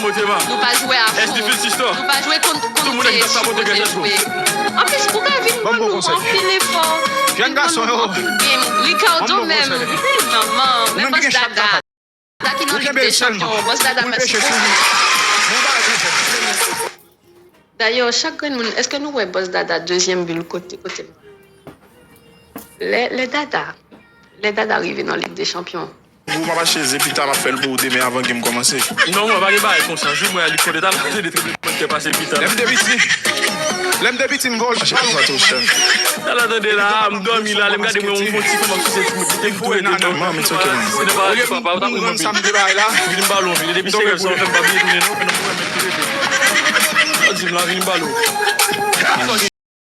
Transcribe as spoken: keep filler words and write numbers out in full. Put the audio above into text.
Nou pa jwe a fon. Nou pa jwe kont kont moun ki ta sabote Gazette Show. Anplis, ou ka vin ban nou anpil efò. Jèn gason yo. Anpil game. Ricardo menm. Manman, men Boss Dada. Sa ki nan Lig de Chanpyon. Boss Dada, mèsi bokou. Dayè, chak grenn moun, èske nou wè Boss Dada dezyèm bi l kote, kote? Lè, lè Dada, lè Dada rive nan Lig de Chanpyon. Ou pa mache, se pita m ap fè l pou ou demen avan game kòmanse. Non, mwen pa gen bagay konsa. Jou mwen a li kote ta la, te de triple mwen te pase pita. Lè m te piti, lè m te piti, m gòj pa lwen. Sa la tande la, m dòmi la, lè m gade mwen, yon ti fanm ap sise ti mout, li te tou ede non. Olye m rann sa m te bay la. Vin m ba lwen, vin depi se rèv sa w fè m pa bliye tounen non, men non mwen menm ki rete. Sa di m la, vin m ba lwen.